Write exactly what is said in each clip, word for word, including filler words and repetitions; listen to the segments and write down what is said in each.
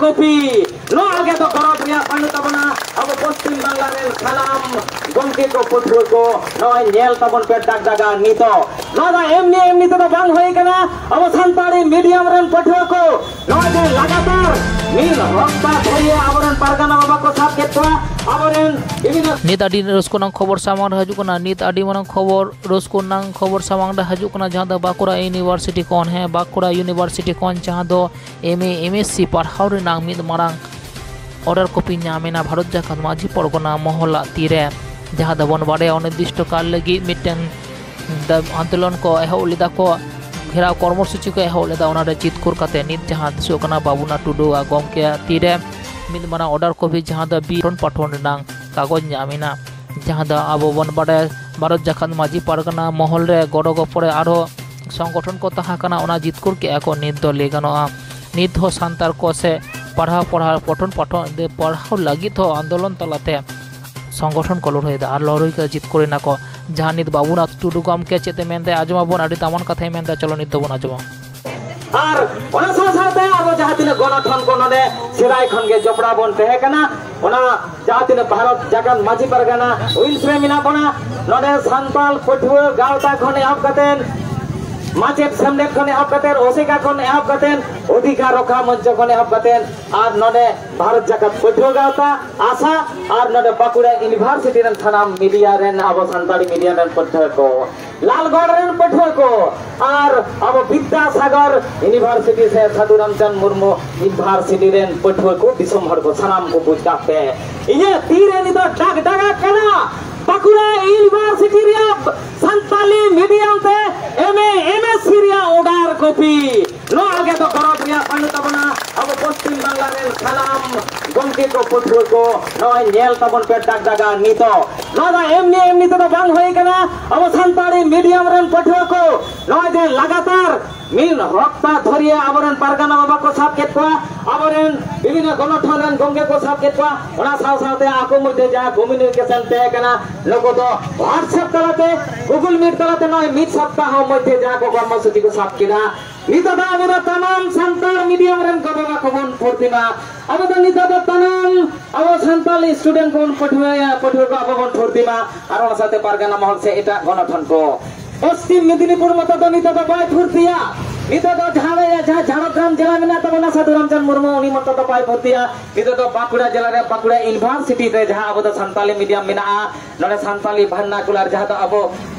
ᱠᱚᱯᱤ᱾ ᱱᱚᱣᱟ ᱜᱮ ᱫᱚ ᱜᱚᱨᱚᱵᱽ ᱨᱮᱭᱟᱜ ᱵᱟᱹᱱᱩᱜ ᱛᱟᱵᱚᱱᱟ᱾ ᱟᱵᱚ ᱯᱚᱥᱪᱤᱢ ᱵᱟᱝᱞᱟ ᱨᱮᱱ ᱥᱟᱱᱟᱢ ᱜᱚᱢᱠᱮ ᱠᱚ, ᱯᱟᱹᱴᱷᱩᱣᱟᱹ ᱠᱚ, ᱱᱚᱜᱼᱚᱭ ᱧᱮᱞ ᱛᱟᱵᱚᱱ ᱯᱮ ᱰᱟᱜᱽ ᱰᱟᱜᱟ ᱱᱤᱛᱚᱜ᱾ ᱱᱚᱣᱟ ᱫᱚ ᱮᱢᱱᱤ ᱮᱢᱱᱤ ᱛᱮᱫᱚ ᱵᱟᱝ ᱦᱩᱭ ᱠᱟᱱᱟ᱾ ᱟᱵᱚ ᱥᱟᱱᱛᱟᱲᱤ ᱢᱤᱰᱤᱭᱟᱢ ᱨᱮᱱ ᱯᱟᱹᱴᱷᱩᱣᱟᱹ ᱠᱚ ᱱᱚᱜᱼᱚᱭ ᱡᱮ ᱞᱟᱜᱟᱛᱟᱨ ᱢᱤᱫ ᱦᱚᱯᱛᱟ ᱫᱷᱩᱨᱤᱭᱟᱹ ᱟᱵᱚᱨᱮᱱ ᱯᱟᱨᱜᱟᱱᱟ ᱵᱟᱵᱟ ᱠᱚ ᱥᱟᱵ ᱠᱮᱫ ᱠᱚᱣᱟ, ᱟᱵᱚᱨᱮᱱ ᱵᱤᱵᱷᱤᱱᱱᱚ ᱱᱤᱛ ᱟᱹᱰᱤ ᱨᱟᱹᱥᱠᱟᱹ ᱨᱮᱱᱟᱜ ᱠᱷᱚᱵᱚᱨ ᱥᱟᱢᱟᱝ ᱨᱮ ᱦᱤᱡᱩᱜ ᱠᱟᱱᱟ᱾ ᱱᱤᱛ ᱟᱹᱰᱤ ᱢᱟᱨᱟᱝ ᱠᱷᱚᱵᱚᱨ, ᱨᱟᱹᱥᱠᱟᱹ ᱨᱮᱱᱟᱜ ᱠᱷᱚᱵᱚᱨ ᱥᱟᱢᱟᱝ ᱨᱮ ᱦᱤᱡᱩᱜ ᱠᱟᱱᱟ, ᱡᱟᱦᱟᱸ ᱫᱚ ᱵᱟᱸᱠᱩᱲᱟ ᱤᱭᱩᱱᱤᱵᱷᱟᱨᱥᱤᱴᱤ ᱠᱷᱚᱱ, ᱦᱮᱸ, ᱵᱟᱸᱠᱩᱲᱟ ᱤᱭᱩᱱᱤᱵᱷᱟᱨᱥᱤᱴᱤ ᱠᱷᱚᱱ, ᱡᱟᱦᱟᱸ ᱫᱚ ᱮᱢ ᱮ, ᱮᱢ ᱮᱥ ᱥᱤ ᱯᱟᱲᱦᱟᱣ ᱨᱮᱱᱟᱜ ᱢᱤᱫ ᱢᱟᱨᱟᱝ ᱚᱰᱟᱨ ᱠᱚᱯᱤ ᱧᱟᱢ ᱮᱱᱟ ᱵᱷᱟᱨᱚᱛ ᱡᱟᱠᱟᱛ ᱢᱟᱹᱡᱷᱤ ᱯᱚᱨᱜᱚᱱᱟ ᱢᱚᱦᱚᱞᱟᱜ ᱛᱤᱨᱮ, ᱡᱟᱦᱟᱸ ᱫᱚᱵᱚᱱ ᱵᱟᱰᱟᱭᱟ ᱚᱱᱤᱨᱫᱤᱥᱴᱚ ᱠᱟᱞ ᱞᱟᱹᱜᱤᱫ ᱢᱤᱫᱴᱮᱱ ᱫᱟ-, ᱟᱱᱫᱳᱞᱚᱱ ᱠᱚ ᱮᱦᱚᱵ ᱞᱮᱫᱟ ᱠᱚ, ᱜᱷᱮᱨᱟᱣ ᱠᱚᱨᱢᱚᱥᱩᱪᱤ ᱠᱚ ᱮᱦᱚᱵ ᱞᱮᱫᱟ᱾ ᱚᱱᱟᱨᱮ ᱡᱤᱛᱠᱩᱨ ᱠᱟᱛᱮ ᱱᱤᱛ ᱡᱟᱦᱟᱸ ᱫᱤᱥᱚᱜ ᱠᱟᱱᱟ ᱵᱟᱵᱩᱱᱟ ᱴᱩᱰᱩᱣᱟᱜ ᱜᱚᱢᱠᱮᱭᱟᱜ ᱛᱤᱨᱮ ᱢᱤᱫ ᱢᱟᱨᱟᱝ ᱚᱰᱟᱨ ᱠᱚᱯᱤ, ᱡᱟᱦᱟᱸ ᱫᱚ ᱵᱤ ᱯᱟᱴᱷᱚᱱ ᱨᱮᱱᱟᱜ ᱠᱟᱜᱚᱡᱽ ᱧᱟᱢ ᱮᱱᱟ, ᱡᱟᱦᱟᱸ ᱫᱚ ᱟᱵᱚ ᱵᱚᱱ ᱵᱟᱰᱟᱭᱟ ᱵᱷᱟᱨᱚᱛ ᱡᱟᱠᱟᱛ ᱢᱟᱹᱡᱷᱤ ᱯᱟᱨᱜᱟᱱᱟ ᱢᱚᱦᱚᱞ ᱨᱮ ᱜᱚᱲᱚ ᱜᱚᱯᱚᱲᱚ ᱟᱨᱦᱚᱸ ᱥᱚᱝᱜᱚᱴᱷᱚᱱ ᱠᱚ ᱛᱟᱦᱮᱸ ᱠᱟᱱᱟ, ᱚᱱᱟ ᱡᱤᱛᱠᱩᱨ ᱠᱮᱜᱼᱟ ᱠᱚ᱾ ᱱᱤᱛ ᱫᱚ ᱞᱟᱹᱭ ᱜᱟᱱᱚᱜᱼᱟ, ᱱᱤᱛ ᱦᱚᱸ ᱥᱟᱱᱛᱟᱲ ᱠᱚ ᱥᱮ ᱯᱟᱲᱦᱟᱣ, ᱯᱟᱲᱦᱟᱣ, ᱯᱚᱴᱷᱚᱱ, ᱯᱟᱴᱷᱚᱱ, ᱯᱟᱲᱦᱟᱣ ᱞᱟᱹᱜᱤᱫ ᱦᱚᱸ ᱟᱱᱫᱳᱞᱚᱱ ᱛᱟᱞᱟᱛᱮ ᱥᱚᱝᱜᱚᱴᱷᱚᱱ ᱠᱚ ᱞᱟᱹᱲᱦᱟᱹᱭᱮᱫᱟ ᱟᱨ ᱞᱟᱹᱲᱦᱟᱹᱭ ᱠᱟᱛᱮ ᱡᱤᱛᱠᱟᱹᱨ ᱮᱱᱟ ᱠᱚ᱾ ᱡᱟᱦᱟᱸ ᱱᱤᱛ ᱵᱟᱵᱩᱱᱟᱛᱷ ᱴᱩᱰᱩ ᱜᱚᱢᱠᱮ ᱪᱮᱫ ᱮ ᱢᱮᱱᱫᱟᱭ, ᱟᱸᱡᱚᱢᱟᱵᱚᱱ, ᱟᱹᱰᱤ ᱫᱟᱢᱟᱱ ᱠᱟᱛᱷᱟᱭ ᱢᱮᱱᱫᱟ᱾ ᱪᱚᱞᱚ, ᱱᱤᱛ ᱫᱚᱵᱚᱱ ᱟᱸᱡᱚᱢᱟ᱾ ᱟᱨ ᱚᱱᱟ ᱥᱟᱶ ᱥᱟᱶᱛᱮ ᱟᱵᱚ ᱡᱟᱦᱟᱸ ᱛᱤᱱᱟᱹᱜ ᱜᱚᱱᱚᱴᱷᱚᱱ ᱠᱚ ᱱᱚᱰᱮ ᱥᱮᱫᱟᱭ ᱠᱷᱚᱱ ᱜᱮ ᱡᱚᱯᱲᱟᱣ ᱵᱚᱱ ᱛᱟᱦᱮᱸ ᱠᱟᱱᱟ, ᱚᱱᱟ ᱡᱟᱦᱟᱸ ᱛᱤᱱᱟᱹᱜ ᱵᱷᱟᱨᱚᱛ ᱡᱟᱠᱟᱛ ᱢᱟᱹᱡᱷᱤ ᱯᱟᱨᱜᱟᱱᱟ ᱩᱭᱤᱞᱥ ᱨᱮ ᱢᱮᱱᱟᱜ ᱵᱚᱱᱟ, ᱱᱚᱰᱮ ᱥᱟᱱᱛᱟᱲ ᱯᱟᱹᱴᱷᱩᱣᱟᱹ ᱜᱟᱶᱛᱟ ᱠᱷᱚᱱ ᱮᱦᱚᱵ ᱠᱟᱛᱮ, ᱢᱟᱪᱮᱫ ᱥᱮᱢᱞᱮᱫ ᱠᱷᱚᱱ ᱮᱦᱚᱵ ᱠᱟᱛᱮ, ᱚᱥᱮᱠᱟ ᱠᱷᱚᱱ ᱮᱦᱚᱵ ᱠᱟᱛᱮ, ᱚᱫᱷᱤᱠᱟᱨ ᱨᱚᱠᱷᱟ ᱢᱚᱧᱪᱚ ᱠᱷᱚᱱ ᱮᱦᱚᱵ ᱠᱟᱛᱮ, ᱟᱨ ᱱᱚᱰᱮ ᱵᱷᱟᱨᱚᱛ ᱡᱟᱠᱟᱛ ᱯᱟᱹᱴᱷᱩᱣᱟᱹ ᱜᱟᱶᱛᱟ, ᱟᱥᱟ, ᱟᱨ ᱱᱚᱰᱮ ᱵᱟᱸᱠᱩᱲᱟ ᱤᱭᱩᱱᱤᱵᱷᱟᱨᱥᱤᱴᱤ ᱨᱮᱱ ᱥᱟᱱᱟᱢ ᱢᱤᱰᱤᱭᱟ ᱨᱮᱱ, ᱟᱵᱚ ᱥᱟᱱᱛᱟᱲᱤ ᱢᱤᱰᱤᱭᱟ ᱨᱮᱱ ᱯᱟᱹᱴᱷᱩᱣᱟᱹ ᱠᱚ, ᱞᱟᱞᱜᱚᱲ ᱨᱮᱱ ᱯᱟᱹᱴᱷᱩᱣᱟᱹ ᱠᱚ, ᱟᱨ ᱟᱵᱚ ᱵᱤᱫᱽᱫᱟᱥᱟᱜᱚᱨ ᱤᱭᱩᱱᱤᱵᱷᱟᱨᱥᱤᱴᱤ ᱥᱮ ᱥᱟᱹᱫᱷᱩ ᱨᱟᱢᱪᱟᱸᱫᱽ ᱢᱩᱨᱢᱩ ᱤᱭᱩᱱᱤᱵᱷᱟᱨᱥᱤᱴᱤ ᱨᱮᱱ ᱯᱟᱹᱴᱷᱩᱣᱟᱹ ᱠᱚ, ᱫᱤᱥᱚᱢ ᱦᱚᱲ ᱠᱚ, ᱥᱟᱱᱟᱢ ᱠᱚ ᱵᱩᱡᱽ ᱠᱟᱜ ᱯᱮ, ᱤᱧᱟᱹᱜ ᱛᱤ ᱨᱮ ᱱᱤᱛᱚᱜ ᱰᱟᱜᱽ ᱰᱟᱜᱟᱜ ᱠᱟᱱᱟ ᱵᱟᱸᱠᱩᱲᱟ ᱤᱭᱩᱱᱤᱵᱷᱟᱨᱥᱤᱴᱤ ᱨᱮᱭᱟᱜ ᱥᱟᱱᱛᱟᱞᱤ ᱢᱤᱰᱤᱭᱟᱢ ᱛᱮ ᱮᱢ ᱮ, ᱮᱢ ᱮᱥ ᱥᱤ ᱨᱮᱭᱟᱜ ᱚᱰᱟᱨ ᱠᱚᱯᱤ᱾ ᱱᱚᱣᱟ ᱜᱮ ᱫᱚ ᱜᱚᱨᱚᱵᱽ ᱨᱮᱭᱟᱜ ᱵᱟᱹᱱᱩᱜ ᱛᱟᱵᱚᱱᱟ᱾ ᱟᱵᱚ ᱯᱚᱥᱪᱤᱢ ᱵᱟᱝᱞᱟ ᱨᱮᱱ ᱥᱟᱱᱟᱢ ᱜᱚᱢᱠᱮ ᱠᱚ, ᱯᱟᱹᱴᱷᱩᱣᱟᱹ ᱠᱚ, ᱱᱚᱜᱼᱚᱭ ᱧᱮᱞ ᱛᱟᱵᱚᱱ ᱯᱮ ᱰᱟᱜᱽ ᱰᱟᱜᱟ ᱱᱤᱛᱚᱜ᱾ ᱱᱚᱣᱟ ᱫᱚ ᱮᱢᱱᱤ ᱮᱢᱱᱤ ᱛᱮᱫᱚ ᱵᱟᱝ ᱦᱩᱭ ᱠᱟᱱᱟ᱾ ᱟᱵᱚ ᱥᱟᱱᱛᱟᱲᱤ ᱢᱤᱰᱤᱭᱟᱢ ᱨᱮᱱ ᱯᱟᱹᱴᱷᱩᱣᱟᱹ ᱠᱚ ᱱᱚᱜᱼᱚᱭ ᱡᱮ ᱞᱟᱜᱟᱛᱟᱨ ᱢᱤᱫ ᱦᱚᱯᱛᱟ ᱫᱷᱚᱨᱤᱭᱟ ᱟᱵᱚᱨᱮᱱ ᱯᱟᱨᱜᱟᱱᱟ ᱵᱟᱵᱟ ᱠᱚ ᱥᱟᱵ ᱠᱮᱫ ᱠᱚᱣᱟ, ᱟᱵᱚᱨᱮᱱ ᱵᱤᱵᱷᱤᱱᱱᱚ ᱜᱚᱱᱚᱴᱷᱚᱱ ᱨᱮᱱ ᱜᱚᱢᱠᱮ ᱠᱚ ᱥᱟᱵ ᱠᱮᱫ ᱠᱚᱣᱟ, ᱚᱱᱟ ᱥᱟᱶ ᱥᱟᱶᱛᱮ ᱟᱠᱚ ᱢᱚᱫᱽᱫᱷᱮ ᱡᱟᱦᱟᱸ ᱠᱚᱢᱤᱭᱩᱱᱤᱠᱮᱥᱚᱱ ᱛᱟᱦᱮᱸ ᱠᱟᱱᱟ, ᱱᱩᱠᱩ ᱫᱚ WhatsApp ᱛᱟᱞᱟᱛᱮ, Google Meet ᱛᱟᱞᱟᱛᱮ ᱱᱚᱜᱼᱚᱭ ᱢᱤᱫ ᱥᱚᱯᱛᱟᱦᱚ ᱢᱚᱫᱽᱫᱷᱮ ᱡᱟᱦᱟᱸ ᱠᱚ ᱠᱚᱨᱢᱚᱥᱩᱪᱤ ᱠᱚ ᱥᱟᱵ ᱠᱮᱫᱟ, ᱱᱤᱛᱚᱜ ᱫᱚ ᱟᱵᱚ ᱫᱚ ᱛᱟᱢᱟᱢ ᱥᱟᱱᱛᱟᱲ ᱢᱤᱰᱤᱭᱟᱢ ᱨᱮᱱ ᱜᱚ ᱵᱟᱵᱟ ᱠᱚᱵᱚᱱ ᱵᱷᱚᱨᱛᱤ ᱢᱟ᱾ ᱟᱵᱚ ᱫᱚ ᱱᱤᱛᱚᱜ ᱫᱚ ᱛᱟᱢᱟᱢ ᱟᱵᱚ ᱥᱟᱱᱛᱟᱲ ᱥᱴᱩᱰᱮᱱᱴ ᱠᱚᱵᱚᱱ ᱯᱟᱹᱴᱷᱩᱣᱟᱹᱭᱟ, ᱯᱟᱹᱴᱷᱩᱣᱟᱹ ᱠᱚ ᱟᱵᱚ ᱵᱚᱱ ᱵᱷᱚᱨᱛᱤ ᱢᱟ᱾ ᱟᱨ ᱚᱱᱟ ᱥᱟᱶᱛᱮ ᱯᱟᱨᱜᱟᱱᱟ ᱢᱚᱦᱚᱞ ᱥᱮ ᱮᱴᱟᱜ ᱜᱚᱱᱚᱴᱷᱚᱱ ᱠᱚ᱾ ᱯᱚᱥᱪᱤᱢ ᱢᱮᱫᱤᱱᱤᱯᱩᱨ ᱢᱚᱛᱚ ᱫᱚ ᱱᱤᱛᱚᱜ ᱫᱚ ᱵᱟᱭ ᱵᱷᱚᱨᱛᱤᱭᱟ᱾ ᱱᱤᱛᱚᱜ ᱫᱚ ᱡᱟᱦᱟᱸ ᱨᱮ, ᱡᱟᱦᱟᱸ ᱡᱷᱟᱲᱜᱨᱟᱢ ᱡᱮᱞᱟ ᱢᱮᱱᱟᱜ ᱛᱟᱵᱚᱱᱟ, ᱥᱟᱹᱫᱷᱩ ᱨᱟᱢᱪᱟᱸᱫᱽ ᱢᱩᱨᱢᱩ, ᱩᱱᱤ ᱢᱚᱛᱚ ᱫᱚ ᱵᱟᱭ ᱵᱷᱚᱨᱛᱤᱭᱟ᱾ ᱱᱤᱛᱚᱜ ᱫᱚ ᱵᱟᱸᱠᱩᱲᱟ ᱡᱮᱞᱟ ᱨᱮ ᱵᱟᱸᱠᱩᱲᱟ ᱤᱭᱩᱱᱤᱵᱷᱟᱨᱥᱤᱴᱤ ᱨᱮ ᱡᱟᱦᱟᱸ ᱟᱵᱚ ᱫᱚ ᱥᱟᱱᱛᱟᱞᱤ ᱢᱤᱰᱤᱭᱟᱢ ᱢᱮᱱᱟᱜᱼᱟ, ᱱᱚᱰᱮ ᱥᱟᱱᱛᱟᱞᱤ ᱵᱷᱟᱨᱱᱟᱠᱩᱞᱟᱨ ᱡᱟᱦᱟᱸ ᱫᱚ ᱟᱵᱚ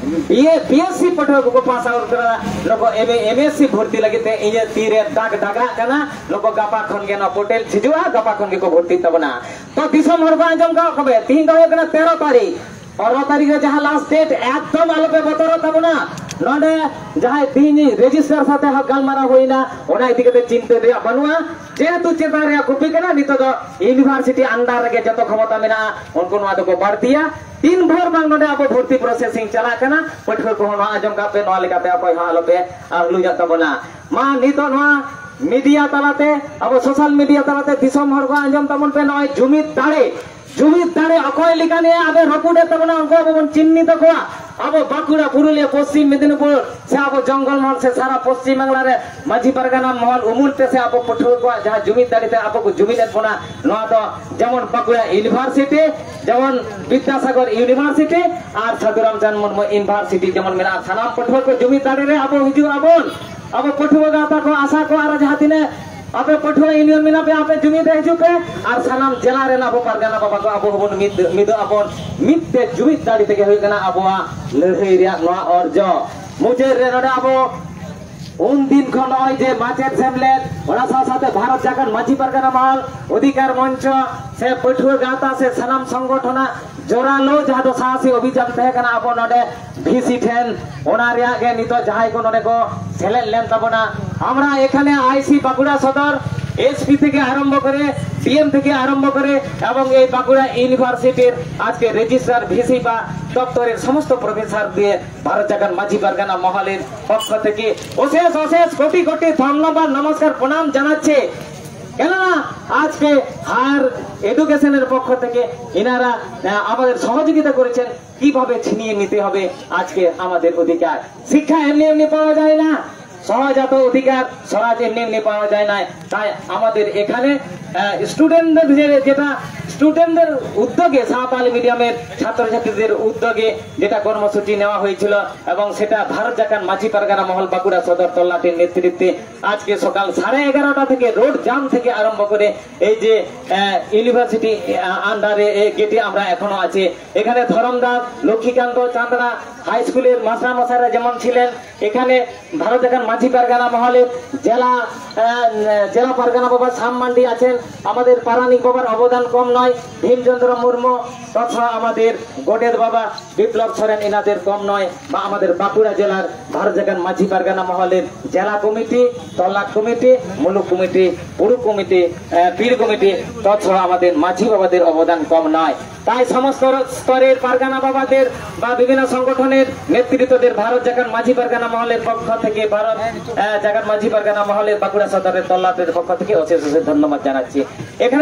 ᱵᱤ ᱮ, ᱵᱤ ᱮᱥ ᱥᱤ ᱯᱟᱹᱴᱷᱩᱣᱟᱹ ᱠᱚᱠᱚ ᱯᱟᱥ ᱟᱣᱩᱴ ᱠᱟᱱᱟ, ᱱᱩᱠᱩ ᱮᱢ ᱮ, ᱮᱢ ᱮᱥ ᱥᱤ ᱵᱷᱚᱨᱛᱤ ᱞᱟᱹᱜᱤᱫ ᱛᱮ ᱤᱧᱟᱹᱜ ᱛᱤᱨᱮ ᱫᱟᱜᱽ ᱫᱟᱜᱟᱜ ᱠᱟᱱᱟ᱾ ᱱᱩᱠᱩ ᱜᱟᱯᱟ ᱠᱷᱚᱱ ᱜᱮ ᱱᱚᱣᱟ ᱯᱳᱨᱴᱟᱞ ᱡᱷᱤᱡᱩᱜᱼᱟ, ᱜᱟᱯᱟ ᱠᱷᱚᱱ ᱜᱮᱠᱚ ᱵᱷᱚᱨᱛᱤᱜ ᱛᱟᱵᱚᱱᱟ᱾ ᱛᱚ ᱫᱤᱥᱚᱢ ᱦᱚᱲ ᱠᱚ ᱟᱸᱡᱚᱢ ᱠᱟᱜ ᱠᱚᱵᱮ, ᱛᱤᱦᱤᱧ ᱫᱚ ᱦᱩᱭᱩᱜ ᱠᱟᱱᱟ ᱛᱮᱨᱚ ᱛᱟᱹᱨᱤᱠᱷ᱾ ᱯᱚᱱᱨᱚ ᱛᱟᱹᱨᱤᱠᱷ ᱨᱮ ᱡᱟᱦᱟᱸ ᱞᱟᱥᱴ ᱰᱮᱴ, ᱮᱠᱫᱚᱢ ᱟᱞᱚᱯᱮ ᱵᱚᱛᱚᱨᱚᱜ ᱛᱟᱵᱚᱱᱟ᱾ ᱱᱚᱰᱮ ᱡᱟᱦᱟᱸᱭ ᱛᱤᱦᱤᱧ ᱨᱮᱡᱤᱥᱴᱟᱨ ᱥᱟᱛᱮ ᱦᱚᱸ ᱜᱟᱞᱢᱟᱨᱟᱣ ᱦᱩᱭᱱᱟ, ᱚᱱᱟ ᱤᱫᱤ ᱠᱟᱛᱮ ᱪᱤᱱᱛᱟᱹ ᱨᱮᱭᱟᱜ ᱵᱟᱹᱱᱩᱜᱼᱟ᱾ ᱡᱮᱦᱮᱛᱩ ᱪᱮᱛᱟᱱ ᱨᱮᱭᱟᱜ ᱠᱚᱯᱤ ᱠᱟᱱᱟ, ᱱᱤᱛᱚᱜ ᱫᱚ ᱤᱭᱩᱱᱤᱵᱷᱟᱨᱥᱤᱴᱤ ᱟᱱᱰᱟᱨ ᱨᱮᱜᱮ ᱡᱚᱛᱚ ᱠᱷᱚᱢᱚᱛᱟ ᱢᱮᱱᱟᱜᱼᱟ, ᱩᱱᱠᱩ ᱱᱚᱣᱟ ᱫᱚᱠᱚ ᱵᱟᱹᱲᱛᱤᱭᱟ᱾ ᱛᱤᱱ ᱵᱷᱳᱨ ᱵᱟᱝ ᱱᱚᱰᱮ ᱟᱵᱚ ᱵᱷᱚᱨᱛᱤ ᱯᱨᱚᱥᱮᱥᱤᱝ ᱪᱟᱞᱟᱜ ᱠᱟᱱᱟ, ᱯᱟᱹᱴᱷᱩᱣᱟᱹ ᱠᱚᱦᱚᱸ ᱱᱚᱣᱟ ᱟᱸᱡᱚᱢ ᱠᱟᱜ ᱯᱮ, ᱱᱚᱣᱟ ᱞᱮᱠᱟᱛᱮ ᱚᱠᱚᱭ ᱦᱚᱸ ᱟᱞᱚᱯᱮ ᱟᱹᱦᱞᱩᱡᱚᱜ ᱛᱟᱵᱚᱱᱟ᱾ ᱢᱟ ᱱᱤᱛᱚᱜ ᱱᱚᱣᱟ ᱢᱤᱰᱤᱭᱟ ᱛᱟᱞᱟᱛᱮ, ᱟᱵᱚ ᱥᱳᱥᱟᱞ ᱢᱤᱰᱤᱭᱟ ᱛᱟᱞᱟᱛᱮ ᱫᱤᱥᱚᱢ ᱦᱚᱲ ᱠᱚ ᱟᱸᱡᱚᱢ ᱛᱟᱵᱚᱱ ᱯᱮ, ᱱᱚᱜᱼᱚᱭ ᱡᱩᱢᱤᱫ ᱫᱟᱲᱮ, ᱡᱩᱢᱤᱫ ᱫᱟᱲᱮ ᱚᱠᱚᱭ ᱞᱮᱠᱟᱱᱤᱡ ᱟᱵᱮ ᱨᱟᱹᱯᱩᱫᱮᱫ ᱛᱟᱵᱚᱱᱟ, ᱩᱱᱠᱩ ᱟᱵᱚ ᱵᱚᱱ ᱪᱤᱱᱦᱤᱛ ᱛᱟᱠᱚᱣᱟ᱾ ᱟᱵᱚ ᱵᱟᱸᱠᱩᱲᱟ, ᱯᱩᱨᱩᱞᱤᱭᱟᱹ, ᱯᱚᱥᱪᱤᱢ ᱢᱮᱫᱤᱱᱤᱯᱩᱨ ᱥᱮ ᱟᱵᱚ ᱡᱚᱝᱜᱚᱞ ᱢᱚᱦᱚᱞ ᱥᱮ ᱥᱟᱨᱟ ᱯᱚᱥᱪᱤᱢ ᱵᱟᱝᱞᱟ ᱨᱮ ᱢᱟᱹᱡᱷᱤ ᱯᱟᱨᱜᱟᱱᱟ ᱢᱚᱦᱚᱞ ᱩᱢᱩᱞ ᱛᱮ ᱥᱮ ᱟᱵᱚ ᱯᱟᱹᱴᱷᱩᱣᱟᱹ ᱠᱚᱣᱟᱜ ᱡᱟᱦᱟᱸ ᱡᱩᱢᱤᱫ ᱫᱟᱲᱮ ᱛᱮ ᱟᱵᱚ ᱠᱚ ᱡᱩᱢᱤᱫ ᱮᱫ ᱵᱚᱱᱟ, ᱱᱚᱣᱟ ᱫᱚ ᱡᱮᱢᱚᱱ ᱵᱟᱸᱠᱩᱲᱟ ᱤᱭᱩᱱᱤᱵᱷᱟᱨᱥᱤᱴᱤ, ᱡᱮᱢᱚᱱ ᱵᱤᱫᱽᱫᱟᱥᱟᱜᱚᱨ ᱤᱭᱩᱱᱤᱵᱷᱟᱨᱥᱤᱴᱤ ᱟᱨ ᱥᱟᱹᱫᱷᱩ ᱨᱟᱢᱪᱟᱸᱫᱽ ᱢᱩᱨᱢᱩ ᱤᱭᱩᱱᱤᱵᱷᱟᱨᱥᱤᱴᱤ ᱡᱮᱢᱚᱱ ᱢᱮᱱᱟᱜᱼᱟ, ᱥᱟᱱᱟᱢ ᱯᱟᱹᱴᱷᱩᱣᱟᱹ ᱠᱚ ᱡᱩᱢᱤᱫ ᱫᱟᱲᱮ ᱨᱮ ᱟᱵᱚ ᱦᱤᱡᱩᱜ ᱟᱵᱚᱱ᱾ ᱟᱵᱚ ᱯᱟᱹᱴᱷᱩᱣᱟᱹ ᱜᱟᱶᱛᱟ ᱠᱚ, ᱟᱥᱟ ᱠᱚ, ᱟᱨ ᱡᱟᱦᱟᱸ ᱛᱤᱱᱟᱹᱜ ᱟᱯᱮ ᱯᱟᱹᱴᱷᱩᱣᱟᱹ ᱤᱭᱩᱱᱤᱭᱚᱱ ᱢᱮᱱᱟᱜ ᱯᱮ, ᱟᱯᱮ ᱡᱩᱢᱤᱫ ᱨᱮ ᱦᱤᱡᱩᱜ ᱯᱮ᱾ ᱟᱨ ᱥᱟᱱᱟᱢ ᱡᱮᱞᱟ ᱨᱮᱱ ᱟᱵᱚ ᱯᱟᱨᱜᱟᱱᱟ ᱵᱟᱵᱟ ᱠᱚ, ᱟᱵᱚ ᱦᱚᱸᱵᱚᱱ ᱢᱤᱫ, ᱢᱤᱫᱚᱜ ᱟᱵᱚᱱ᱾ ᱢᱤᱫ ᱛᱮ ᱡᱩᱢᱤᱫ ᱫᱟᱲᱮ ᱛᱮᱜᱮ ᱦᱩᱭᱩᱜ ᱠᱟᱱᱟ ᱟᱵᱚᱣᱟᱜ ᱞᱟᱹᱲᱦᱟᱹᱭ ᱨᱮᱭᱟᱜ ᱱᱚᱣᱟ ᱚᱨᱡᱚ᱾ ᱢᱩᱪᱟᱹᱫ ᱨᱮ ᱱᱚᱰᱮ ᱟᱵᱚ ᱩᱱ ᱫᱤᱱ ᱠᱷᱚᱱ ᱱᱚᱜᱼᱚᱭ ᱡᱮ ᱢᱟᱪᱮᱫ ᱥᱮᱢᱞᱮᱫ, ᱚᱱᱟ ᱥᱟᱶ ᱥᱟᱶᱛᱮ ᱵᱷᱟᱨᱚᱛ ᱡᱷᱟᱲᱠᱷᱚᱸᱰ ᱢᱟᱹᱡᱷᱤ ᱯᱟᱨᱜᱟᱱᱟ ᱢᱚᱦᱚᱞ, ᱚᱫᱷᱤᱠᱟᱨ ᱢᱚᱧᱪᱚ ᱥᱮ ᱯᱟᱹᱴᱷᱩᱣᱟᱹ ᱜᱟᱶᱛᱟ ᱥᱮ ᱥᱟᱱᱟᱢ ᱥᱚᱝᱜᱚᱴᱷᱚᱱᱟᱜ ᱡᱳᱨᱟᱞᱳ ᱡᱟᱦᱟᱸ ᱫᱚ ᱥᱟᱦᱥᱤ ᱚᱵᱷᱤᱡᱟᱱ ᱛᱟᱦᱮᱸ ᱠᱟᱱᱟ ᱟᱵᱚ ᱱᱚᱰᱮ ᱵᱷᱤᱥᱤ ᱴᱷᱮᱱ, ᱚᱱᱟ ᱨᱮᱭᱟᱜ ᱜᱮ ᱱᱤᱛᱚᱜ ᱡᱟᱦᱟᱸᱭ ᱠᱚ ᱱᱚᱰᱮ ᱠᱚ ᱥᱮᱞᱮᱫ ᱞᱮᱱ ᱛᱟᱵᱚᱱᱟ, আমরা এখানে আইসি বাঁকুড়া সদর, এসপি থেকে আরম্ভ করে, ডিএম থেকে আরম্ভ করে এবং এই বাঁকুড়া ইউনিভার্সিটির আজকে রেজিস্ট্রার ভিসি বা দপ্তরের সমস্ত প্রফেসর দিয়ে ভারত জাগান মাঝি পারগানা মহলের পক্ষ থেকে অশেষ অশেষ কোটি কোটি ধন্যবাদ, নমস্কার, প্রণাম জানাচ্ছি। কেননা আজকে হায়ার এডুকেশনের পক্ষ থেকে এনারা, আহ, আমাদের সহযোগিতা করেছেন কিভাবে ছিনিয়ে নিতে হবে আজকে আমাদের অধিকার। শিক্ষা এমনি এমনি পাওয়া যায় না। সহজাত অধিকার স্বরাজ এমনি এমনি পাওয়া যায় না। তাই আমাদের এখানে স্টুডেন্টদের যে, যেটা স্টুডেন্টদের উদ্যোগে, সাঁওতালি মিডিয়ামের ছাত্রছাত্রীদের উদ্যোগে যেটা কর্মসূচি নেওয়া হয়েছিল, এবং সেটা ভারত জাকাত মাঝি পারগানা মহল বাঁকুড়া সদর তল্লাটির নেতৃত্বে আজকে সকাল সাড়ে এগারোটা থেকে রোড জাম থেকে আরম্ভ করে এই যে ইউনিভার্সিটি আন্ডারে গেটে আমরা এখনো আছি। এখানে ধরমদাস, লক্ষ্মীকান্ত, চান্দড়া হাই স্কুলের মাস্টার মশাইরা যেমন ছিলেন, এখানে ভারত জাকাত মাঝি পারগানা মহলের জেলা আহ, জেলা পারগানা বাবা শ্যাম মান্ডি আছেন। আমাদের পারানিক বাবার অবদান কম নয়। ভীমচন্দ্র মুর্মু তথা আমাদের গোডেদ বাবা বিপ্লব সরেন এনাদের কম নয়, বা আমাদের বাঁকুড়া জেলার ভারত জাকাত মাঝি পারগানা মহলের জেলা কমিটি, তল্লাট কমিটি, মুলুক কমিটি, পুরু কমিটি, আহ, পীর কমিটি, তৎসহ আমাদের মাঝি বাবাদের অবদান কম নয়। তাই সমস্ত স্তরের পারগানা বাবাদের বা বিভিন্ন সংগঠনের নেতৃত্বদের ভারত জাকাত মাঝি পারগানা মহলের পক্ষ থেকে, ভারত আহ, জাকাত মাঝি পারগানা মহলের বাঁকুড়া সদরের তল্লাটের পক্ষ থেকে অশেষ অশেষ ধন্যবাদ জানাচ্ছি। এখানে